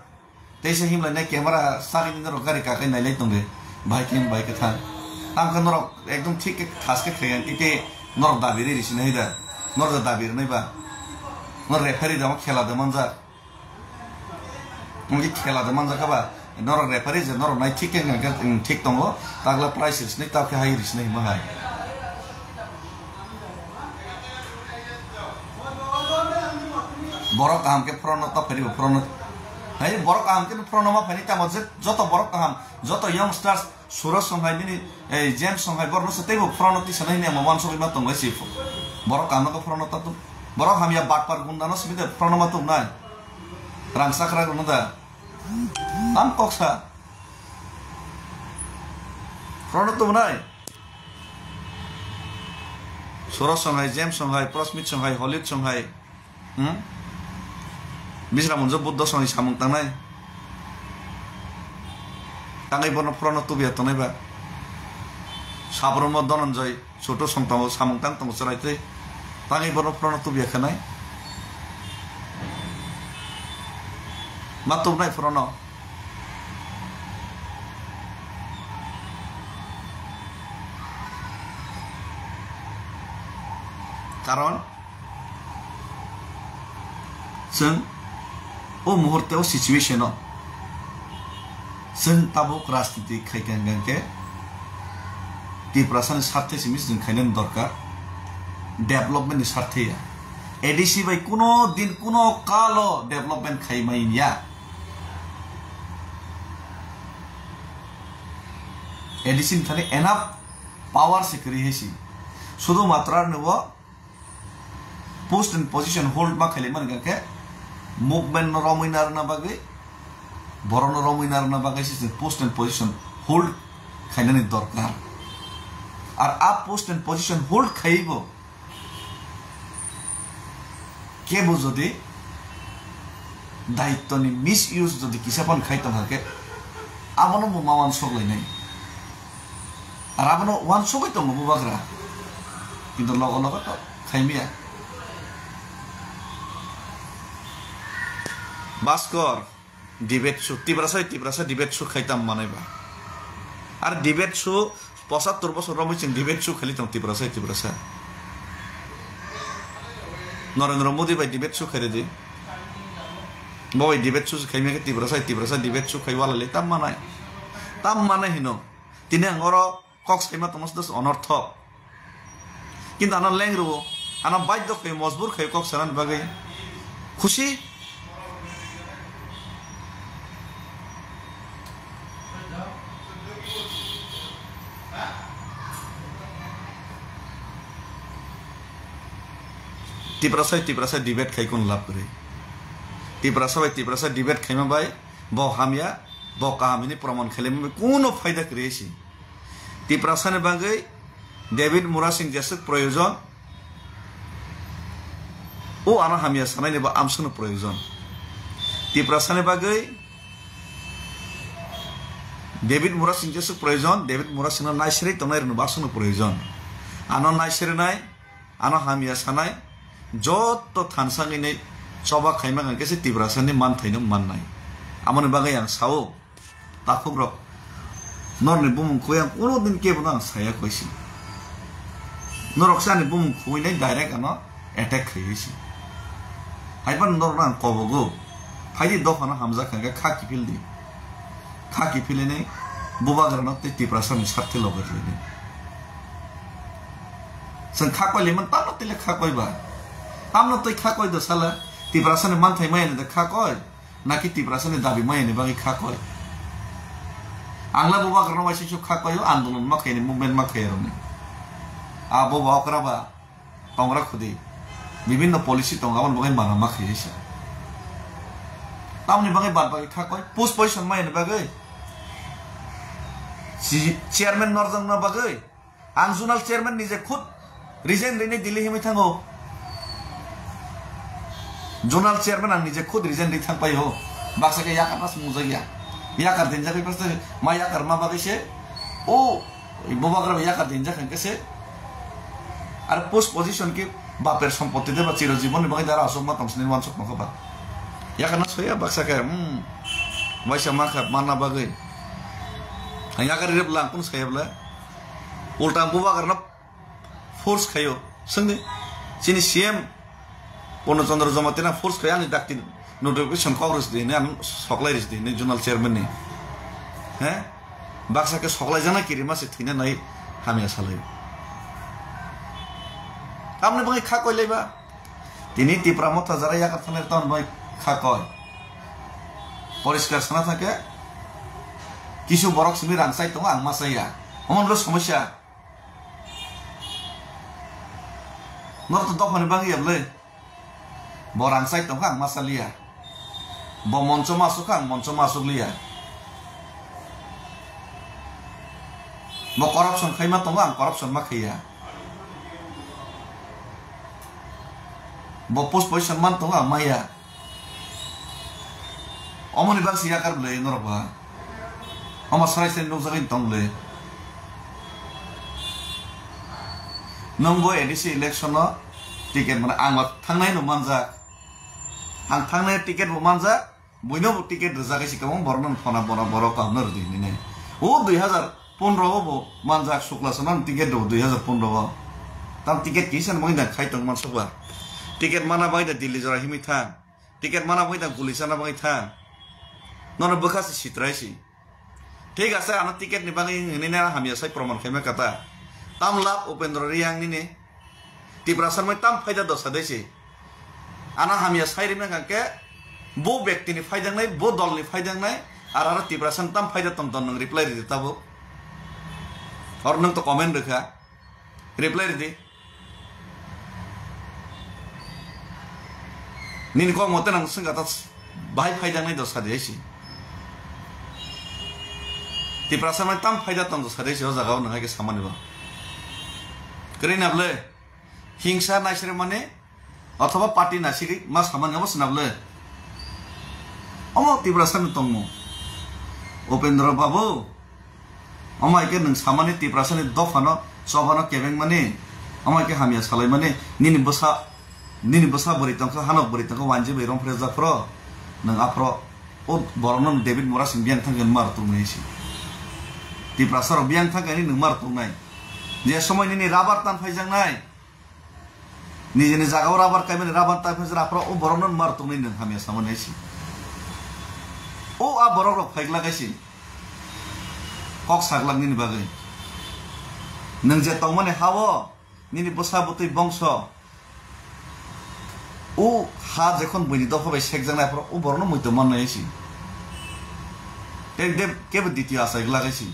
Teisa himlai nai camera sari ni norok gari kakai nailai tongre. Bahai khe bahai khe thang. Tamo khe norok ekdom thik khe thas khe khaiya khe norok dabi ri risi nai da. Norok da dabi rwnai ba. Norok referee da khela da manjak. Wngkhe khela de manjakha ba, norok referee je norok nai thik khe hwnkhe, wng, thik tongo, takla prize risnai, tao khe hai risnai hwnma hai. Borok kaham khe phorono ta phaidi bo phorono. Hai borok kaham khe phorono ma phaini tamo je joto borok kaham, joto youngsters, Suraj Songhai nini, ei, James Songhai borokno se teibo phorono tisa nai hwnwi ama wansugwi ma tongo se. Borok kaham khe phorono ta tung. Borok hamya batpar gundano simi de phorono ma tung nai. Rang chakra rwno da. Tam kok sa. Phorono tung nai. Suraj Songhai, James Songhai, Prasmit Songhai, Holit Songhai. Hmm? Bisra Munjo Buddha Songhai samung tangnai. Tangwi bono phorono tubiya tongnai ba. Sabromo Dhananjay. Soto song tongo, samung tang tongo chwrai twi. Tangwi bono phorono tubiya khanai. Ma tubnai phorono. Karon chwng o muhurte o situation o chwng tabuk rajniti khai kha hwnkhe Tiprasani sarthe simi chwng khainani dorkar, development ni sarthe ya. A D C bai kuno din kuno kalo development khai mai ya. A D C ni thani enough power se kwrwi hai si. Sudu matra ni bo post and position hold ma khailai mani khe movement no romwi narwkna bagwi, borok no romwi narwkna bagwi se chwng post and position hold khainani dorkar. Ar a post and position hold khaiwi bo kebo jodi daitwni misuse jodi kisa phano khai tongkha khe abono bo ma uansuk lainai. Ar abono uansugwi tongo bubagra, kintu logo logo to khaimiya. Baskor, debate su, Tiprasa, Tiprasa debate su khai tam manai ba. Ar debate su, pochattor bosor romwi chwng debate su khaili tong Tiprasa, Tiprasa. Narendra Modi bai debate su khairidi. Bo bai debate su khaimya khe Tiprasa, Tiprasa debate su khai wala le tam manai. Tam manai hino. Tini ang oro kok saima tongma se dos onorthok. Kintu ano leng rwo, ano baidhyo khayo, mojbur khayo kok sanani bagwi. Khusi. Tiprasa bai Tiprasa debate khai kun lab kwrwi. Tiprasa bai Tiprasa debate khaima bai bo hamya, bo kaham hini proman khailai bai kuno phaida kwrwi si. Tiprasani bagwi David Murasing jeswk proyojon, o ano hamya sanaini bo amswkno proyojon. Tiprasani bagwi David Murasing jeswk proyojon, David Murasingno naisirwi tongnai rwno bo aswkno proyojon. Ano naisirwnai, ano hamya sanai, joto thansa wngwi choba khaima hwnkhe se Tiprasani manthaino mannai. Amoni bagwi ang sao. Takhukrok, norokni bumung khoi ang kuno din kebono ang saya koisi. Norok se ani bumung khoi nai direct ano attack khai si. Haiphano norokno ang kobogo. Phaidi dophano hamjak kha kha kiphil di. Kha kiphilini bubagrano tei Tiprasani sarthe loge rwdi. Chwng kha koi liman tamno tile kha koi ba. Tamno tei kha koi do sala Tiprasani manthai maya ni da kha koi. Naki Tiprasani dabi maya ni bagwi kha koi. Angla bubagrano waisa kha koi o andolon ma khaini movement ma khairokni. A boba okra ba tongra khudi. Bibinno policy tongo aboni bagwi mana ma khaisa. Tamni bagwi bad bagwi kha koi post position maya ni bagwi. Si chairman norjang na bagwi. Ang zonal chairman nije khud resign rini Delhi himwi thango. Zonal chairman ang nije khud resign ri thang paio. Baksa khe yakar pas mujak ya. Yakar dinjak bai pas ma yakar ma bagwi se. O bubagra bai yakar dinjak hwnkhe se. Ar post position khe baper sompotti de ba chiro jibon ni bagwi dara asok ma tong sini wansok ma kha ba. Yakar na soya baksa khe. Hmm. Waisa ma kha mana bagwi. Yakar rep lang kun saya bla. Ulta ang bubagrano force khaio. Swngdi, chini C M Purno Chandra Jamatia force khaio ani dakti Notification kok rwsdi hwnwi ang soklai rwsdi hwnwi zonal chairman ni. He? Baksa khe soklai jana kirima se thwina nai hamya salai. Tamni bagwi kha koi laiba. Tini Tipra Motha jara yakar thanai ton bai kha koi. Poriskar sana thake. Kisu borok simi rang chai tongo ang ma chaya. Omo nolo somosya. Nor to dophani bagwi ya bwle. Bo rang chai tongkha ang ma chaliya. Bo moncho ma asukha ang moncho ma asukliya. Bo corruption khaima tongo ang corruption ma khaiya. Bo post position man tongo ang maya. Omoni bagwi yakar bwle norok ba. Omo sarai sarai nukjagwi tong le. Nwng bo A D C election o ticket mane ang ba thangnai no manjak. Ang thangnai ticket bo manjak. Buino bo ticket rwjak si kwbang borok no phona bona borok kaham no rwdi hinwi nai. O dui hazar pondro o bo manjak Sukla Chana ticket rw dui hazar pondro o. Tam ticket kisa no bagwi da khai tong mansuk ba. Ticket mana bagwi da Delhi jora himwi thang. Ticket mana bagwi da guli chana bagwi thang. Nono bwkha se sitrai si. Thik ase, ano ticket ni bagwi hinwi nai hamya sai proman khaima kata. Tam lab Upendra Reang nini. Tiprasa mai tam phaida dosa dei si. Ano hamya sai rimna kha khe bo bekti ni phaidang nai, bo dol ni phaidang nai, ar aro Tiprasa tam phaida tong ton nwng reply ridi tabuk. Or nwng to comment rwkha. Reply ridi. Nini kok mote nang swngkha ta bahai phaijaknai dosa di hai si. Tiprasa mai tam phaida tong dosa di hai si o jaga o nang hai khe samani bo. Kwrwi na bwle hingsa naisre mani othoba party naisiri ma samani obo sina bwle. Omo Tiprasa ni tongmung. Upendra Babu. Omo hai khe nwng samani Tiprasani dophano, chophano kebengmani, omo hai khe hamya salaimani, nini bwsa, nini bwsa bwrwi tongkha, hanok bwrwi tongkha, wanji bai romphre japhro, nwng aphro, o borokno David Murasing biyang thangkhe nwng mar tongnai si. Tiprasarok biyang thangkhe nwng mar tongnai. Je somoi nini rabar tan phaijaknai, nijini jagao rabar kaimani rabar ta phai jra phra o borokno mar tongnai nwng hamya samani hai si. O a borok rok phaiglak hai si. Kok saglak nini bagwi. Nwng je tongmani ha-o nini bwsa bwtwi bongso. O ha jekhon buini dopha bai sekjaknai phra o borokno muitu mannai hai si. Tei de kebo ditiyo achai glak hai si.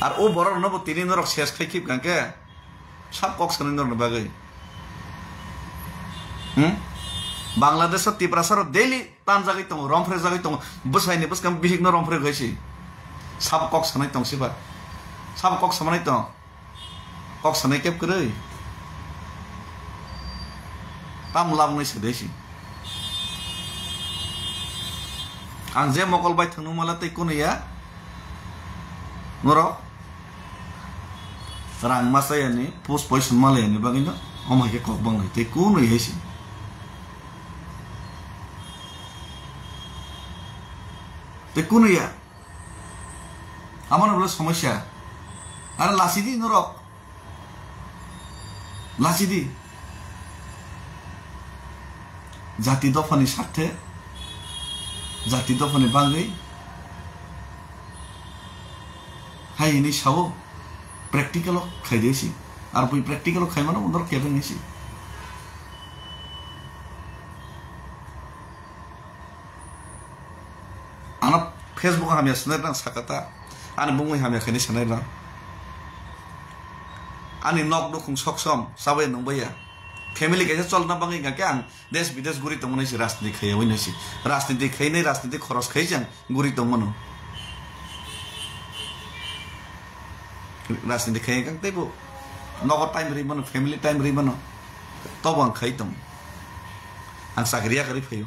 Ar o borok rokno bo tini norok ses khai khib kang khe. Sab kok sanai norokni bagwi. Hmm? Bangladesh o Tiprasa rok daily tanjagwi tongo, romphre jagwi tongo, bwsaini bwskang bihikno romphre gwi si. Sab kok sanai tong siba. Sab kok samanai tong. Kok sanai keb kwrwi. Tam labnai se desi. Ang je mokol bai thangno mala tei kunu ya. Norok rang masa yani, pus poison mala yani bagino, omo hai khe kok bang lai tei kunu ya si. Tei kunu ya. Amano bole somosya. Are lachidi norok. Lachidi. Jati dophani sarthe, jati dophani bagwi hai hini sao practical o khaide si. Ar bui practical o khaimano norok kebeng si. Ano Facebook o hamya sanai rang sakata. Ani bungwi hamya khaini sanai rang. Ani nok nukhung soksom sabai nungbaiya. Family kaisa cholna bagwi hingkha khe ang des bides guri tongmani si rajniti khaiya wino si. Rajniti khainai rajniti khoros khai jang guri tongmano. Rajniti khaiya kang teibo nogo time ri mano, family time ri mano. Tobo ang khai tong. Ang chakri yakarwi phaio.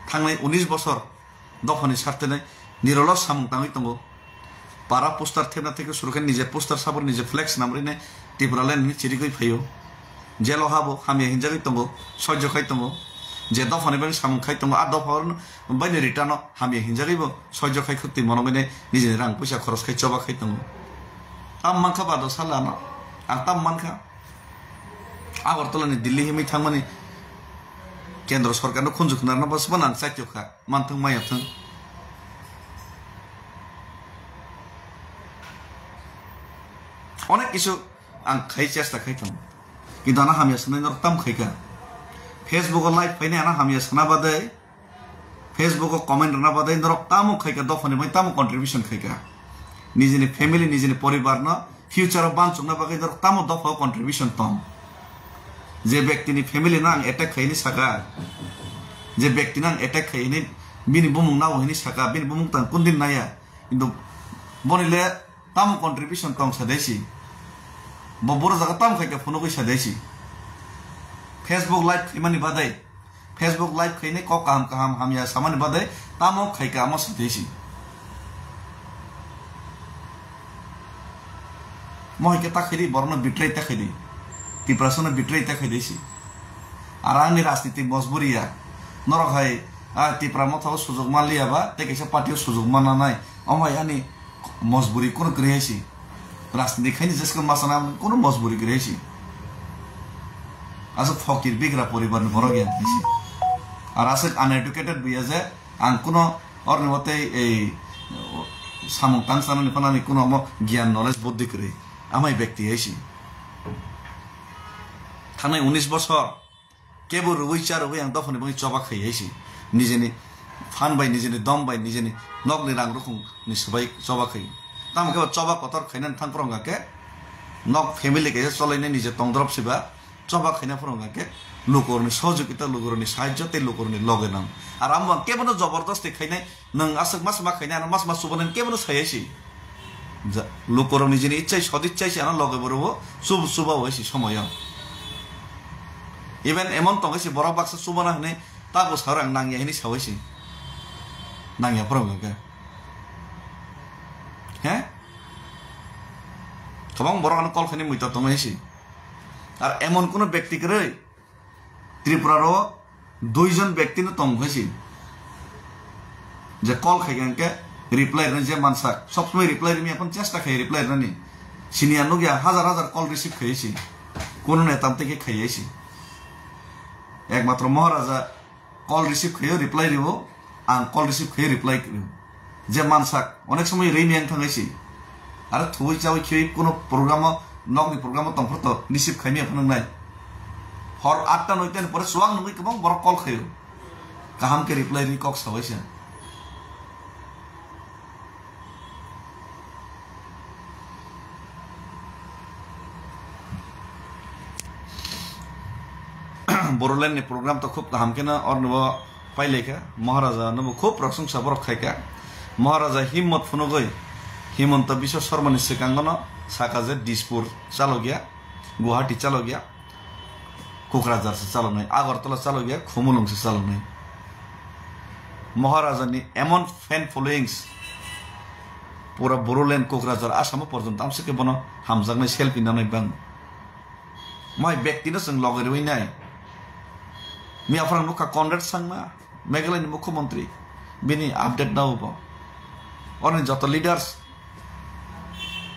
Thangnai unis bosor dophani sartene nirolo samung tangwi tongo. Para poster thepna theke suru khe nije poster sabur nije flex namrine Tipraland ni chirigwi phaio. Jelo habo hamya hinjagwi tongo, soijo khai tongo. Je dophani bagwi samung khai tongo, a dopha baini return o hamya hinjagwi bo soijo khai khwtwi monogwine nijini rang puisa khoros khai choba khai tongo. Tam mankha bado salano, ang tam mankha. Agartala ni Delhi himwi thangmani Kendro sorkarno khunju khwnarna bwswkno ang chaitokha, manthung maya thung. Onek kisu ang khai chesta khai tongo. Kintu ano hamya sanai norok tam khaikha. Facebook o live phainai ano hamya sana badai, Facebook o comment rwna badai norok tamo khaikha, dophani bai tamo contribution khaikha. Nijini family, nijini poribar no future o bansukna bagwi norok tamo dopha o contribution tong. Je bektini family no ang attack khaini saka, je bektino ang attack khaini, bini bumung nao hini saka, bini bumung tang kundin naya. Kintu boni le tamo contribution tong sa desi. Bo boro jaga tamo khaikha phunugwi sa desi. Facebook live khaimani badai, Facebook live khainai kok kaham kaham hamya samani badai tamo khaikha amo sa desi. Mo hai khe ta khaidi, borokno betray ta khaidi, Tiprasano betray ta khaidi si. Ar ani rajniti mojburi ya. Norok hai, ah, Tipra motha o sujok manliya ba, tei kaisa party o sujok manna nai. Omo hai ani mojburi kunu kwrwi hai si. Rajniti khaini jesko masana kunu mojburi kwrwi hai si. Aswk phokir bigra poribar ni borok ya hai si. Ar aswk uneducated buya je ang kuno orni watei ei samung tang sanani phano ani kuno omo giyan knowledge buddhi kwrwi. Amai bekti hai si. Thangnai unis bosor kebo rwui cha rwui ang dophani bagwi choba khai hai si. Nijeni phan bai, nijeni dom bai, nijeni nokni rang rukhung ni swbai choba khai. Tamo khe choba kotor khainani thang phwrwng khe nok family kaisa cholainai nije tongdrop siba. Choba khaina phwrwng khe lukurokni sohojogita, lukurokni sahajyo tei lukurokni loge nang. Ar amo ang kebono jobordosti khainai, nwng aswk ma swma khainai, ano ma swma chubanani kebono sai hai si. Ja, lukurokni jini ichchai sodichchai si ano loge bo rwo, chub-, chuba hai si somoyo. Even emon tong hai si borok baksa chubana hwnwi tago sa rang nangya hwnwi sa hai si. Nangya phwrwng khe. He? Kwbang borok ano call khainai muita tong hai si. Ar emon kuno bekti kwrwi Tripura ro duijon bekti no tong hai si. Je call khai khe reply rwna je mansak, sob somoi reply rwmi aphano chesta khai reply rwnani. Sini ang nukya hajar hajar call receive khai si. Kuno neta tei khe khai si. Ekmatro Maharaja call receive khaio, reply rwo, ang call receive khaio, reply rwo. Je mansak, onek somoi rwi miyang thangai si. Aro thuwi chawi khiwi kuno programo, nokni programo tongphor to receive khaimya phano nai. Hor atta noita ni pore chuwak nungwi kwbang borok call khaio. Kaham khe reply rwi kok sabai se. Bodoland ni program to khub kaham khe no orni bo pailaikha, Maharaja no bo khub prosongsa borok khaikha. Maharaja himmot phunugwi Himanta Biswa Sarma ni swkango no saka je Dispur chalokya, Guwahati chalokya, Kokrajhar se chaloknai, Agartala chalokya, Khumulwng se chaloknai. Maharaja ni emon fan followings, pura Bodoland, Kokrajhar, Asamo porjonto amsike bono hamjaknai selfie nanai bang. Mai bekti no chwng loge rwi nai. Miya phwrang nukha Conrad Sangma, Meghalaya ni mukhyamantri, bini update nao bo. Orni joto leaders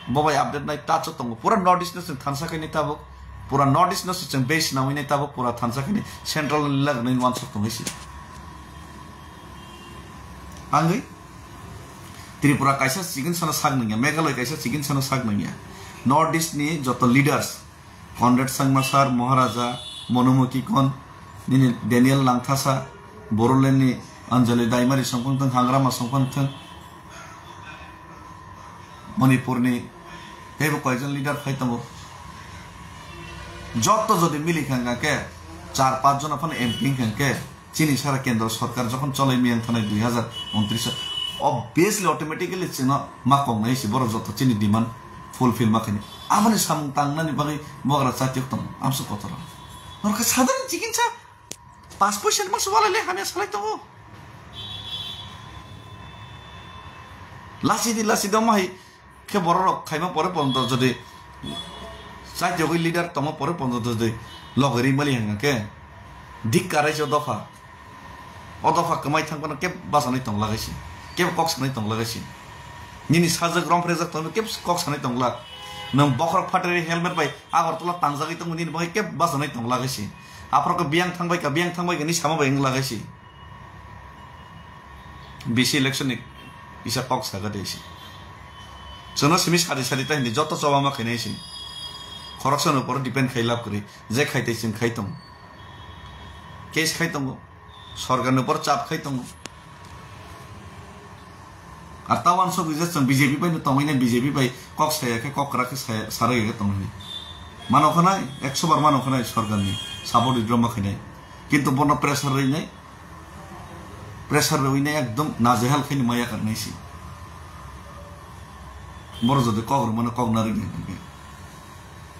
bo bai update nai touch o tongo. Pura North East no chwng thansa khaini tabuk, pura North East no se chwng base nawi nai tabuk, pura thansa khaini central ni lagni wansuk tongwi si. Angwi Tripura kaisa chikon sano sak nangya, Meghalaya kaisa chikon sano sak nangya. North East ni joto leaders, Conrad Sangma sir, Maharaja, Monomoki Kon, nini Daniel Langthasa, Bodoland ni Anjali Daimari songphang thang, Hangrama songphang thang, Manipur ni teibo koijon leader phai tongo. Jotto jodi mili kha hwnkha khe char panch jona phano M P wngkha khe, chini sara kendro sorkar jokhon cholai miyang thanai dui hazar untris, obviously, automatically chwngno ma kongnai se borok joto chini demand fulfill ma khaini. Aboni samung tangnani bagwi bogra chatiok tongo, amso kotor. Norokha sadharon chikinsa pas poisa ni masa walai le hamya salai tongo. Lasi di, lasi di, omo hai khe borok rok khaima pore ponto jodi chaitogwi leader tongma pore ponto jodi logeri mali hwnga khe dik karai se dopha. O dopha kwmai thang phano kebo bachanai tong lagai si, kebo kok sanai tong lagai si. Nini sajak romprejak tongwi kebo kok sanai tong lak. Nwng bokhorok phatari helmet bai Agartala tangjagwi tongwi nini bagwi kebo bachanai tong lagai si. Aphoro khe biyang thangbai kha, biyang thangbai kha ni sama bai wng lagai si. B C election ni kisa kok saga de si. Chwngno simi sadi sadi ta hindi joto choba ma khainai si. Khoroksa ni upor depend khai lab kwrwi. Je khai tei chwng khai tong. Case khai tongo. Sorkar ni upor chap khai tongo. Ar ta wansok rijak chwng B J P bai no tongwi nai, B J P bai kok saya khe, kok kwrak khe saya, sarwi khe tongwi. Mano khanai, ekso bar mano khanai sorkar ni support withdraw ma khainai. Kintu bono pressure rwi nai, pressure rwi nai ekdom najehal khaini maya karnai si. Boro jodi kok rwmano kok narwi nai.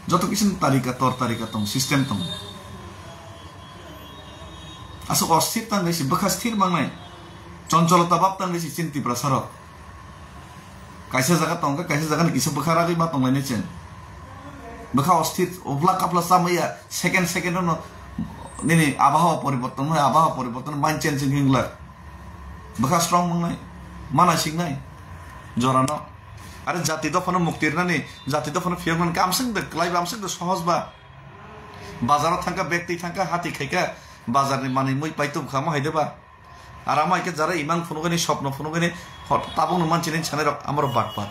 Joto kisa tarika, tor tarika tong, system tong. Aswk osthir tang si bwkha sthir mangnai. Choncholota bab tang si chini Tiprasa rok. Kaisa jaga tong kha, kaisa jaga ni kisa bwkha ragwi ma tong lainai chwng. Bwkha osthir, uphla kaphla chamaya, second second no nini abhawa poriborton, abhawa poriborton, mind change wngwi glak. Bwkha strong mangnai, mana singnai, jorano. Are jati dophano mukti rwnani, jati dophano phiyoknani kamswk de, kwlai bamswk de, sohoj ba. Bazaro thangkha, bag twi thangkha, hati khaikha, bazarni manwi mui pai tubkha, mo hai de ba. Ar amo hai khe jara imang phunukgani, sopno phunukgani, hot tabukno manchini sanai rok, amoro batpar.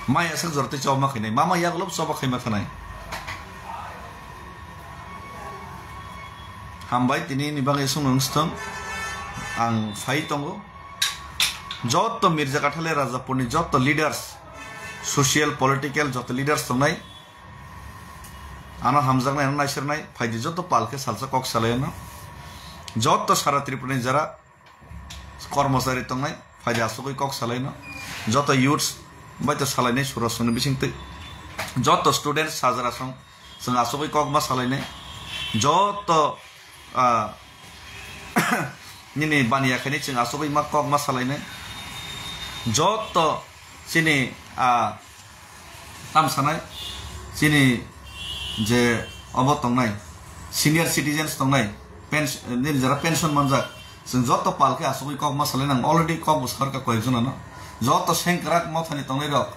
Mai aswk jora tei choba ma khainai, mama yagulo choba khaima thanai. Hambai tini ni bagwi sung nung stong. Ang phai tongo. Jotto Mirza Kathale Rajapurni jotto leaders, social, political jotto leaders tongnai. Ano hamjaknai, ano naisernai, phaidi jotto pal khe salsa kok salai ano. Jotto sara Tripura ni jara kormochari tongnai, phaidi asugwi kok salai no. Jotto youths bai to salainai surasongni bisingtwi. Jotto students sajra song, chwng asugwi kok ma salainai. Jotto, ah, nini baniya khaini chwng asugwi ma kok ma salainai. Jotto chini, ah, tam sanai, chini je obo tongnai, senior citizens tongnai, pens-, nini jara pension manjak, chwng jotto pal khe asugwi kok ma salai nang, already kok bo sakha koyek jonano, jotto sengkrak mothani tongnai rok,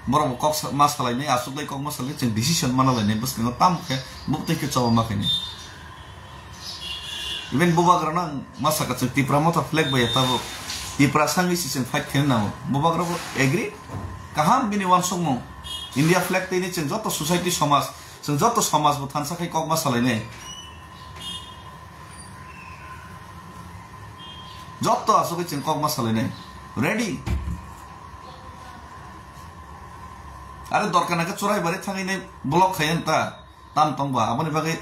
borok bo kok sa-, ma salai nai, asugwi kok ma salai, chwng decision mana lai nai, bwskango tam khe buktwi khe choba ma khainai. Even bubagrano ang ma saka chwng Tipra Motha flag bai ya tabuk. Tipra sangwi si chwng fight khaina nango. Bubagra bo agree. Kaham bini uansukmung. India flag twi ni chwng joto society somaj, chwng joto somaj bo thansa khai kok ma salainai. Joto asugwi chwng kok ma salainai. Ready. Are dorkar nangkhe churai bari thangwi nai block khai ta. Tam tong ba, aboni bagwi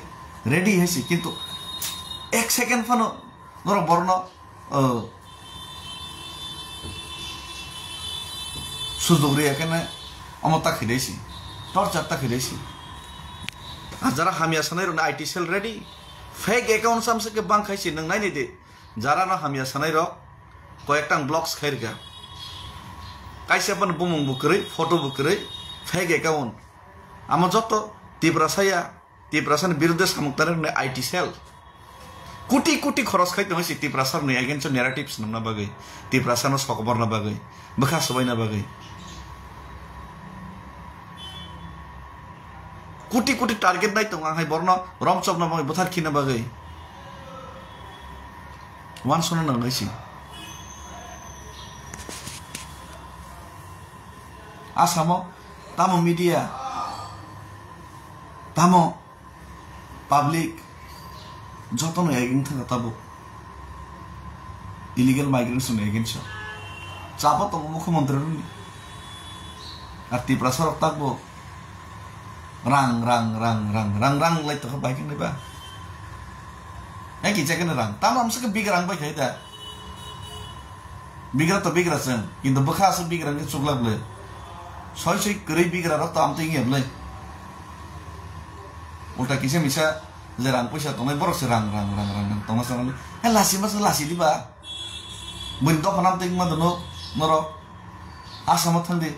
ready hai si, kintu ek second phano norok borokno, o, sujok riya khe nai omo ta khilai si, torture ta khilai si. Ah, jara hamya sanai rok I T cell ready, fake account samse khe bang khai si, nwng nai nai di. Jara no hamya sanai rok koyek tang blocks khai rikha. Kaisa phano bumung bo kwrwi, photo bo kwrwi, fake account. Amo joto Tiprasa ya, Tiprasa ni birudhe samung tanai rok ni I T cell. Kuti kuti khoros khai tongo si Tiprasa ni against o narrative swnamna bagwi, Tiprasa no sokomorna bagwi, bwkha swbaina bagwi. Kuti kuti target nai tongo ang hai borno romchopna bagwi, bwthar khina bagwi. Uansukna nangnai si. Asamo tamo media, tamo public, jotono against thangkha tabuk. Illegal migrants ni against o. Chapa tongo mukhyamantri rokni. Ar Tiprasa rok takbo rang, rang, rang lai tongkha bai khe naiba. Hai kisa khe rang. Tamo amsa khe big rang bai khai da. Bigra to bigra chwng, kintu bwkha aswk bigra wngkhe chukla bwlwi. Soi soi kwrwi bigra rok to amtwi wngya bwlwi. Ulta kisa misa je rang puisa tongnai borok se rang, rang, rang, rang, rang tongma chwng. He lasi masa lasi diba. Buini dophano amtwi wngma dono norok. Asamo thangdi,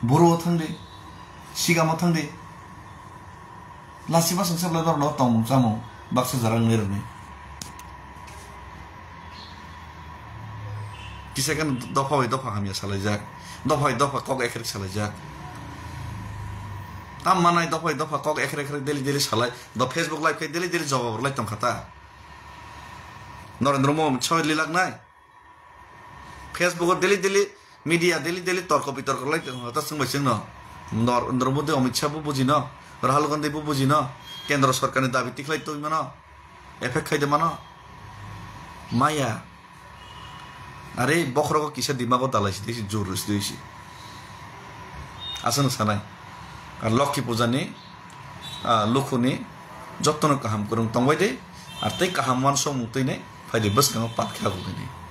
Boro o thangdi, Sigamo thangdi. Lachima songsa belai borok no tongmung chamung baksa jora wngwi rwnai. Kisa khe dopha bai dopha hamya salaijak, dopha bai dopha kok ekhrek salaijak. Tam manai dophai dopha kok ekhrek ekhrek daily daily salai. Do Facebook live khai daily daily jawab rwlai tongkha ta. Narendra Modi soi lilak nai. Facebook o daily daily media daily daily torko bitorko lai tongkha ta chwngbai chwngno. Narendra Modi, Amit Shah bo bujino, Rahul Gandhi bo bujino, kendro sorkarni dabi tikhlai tongmano, effect khaide mano. Maya. Are bokhorogo kisa dimago dalai si, si jur si, si. Aswk sanai. Ar Lokhi Puja ni, ah, lukhuni jottono kaham kwrwng tongbai de, ar tei kaham wansokmung twi nai phai de bwskango pat kha bo hwnwi.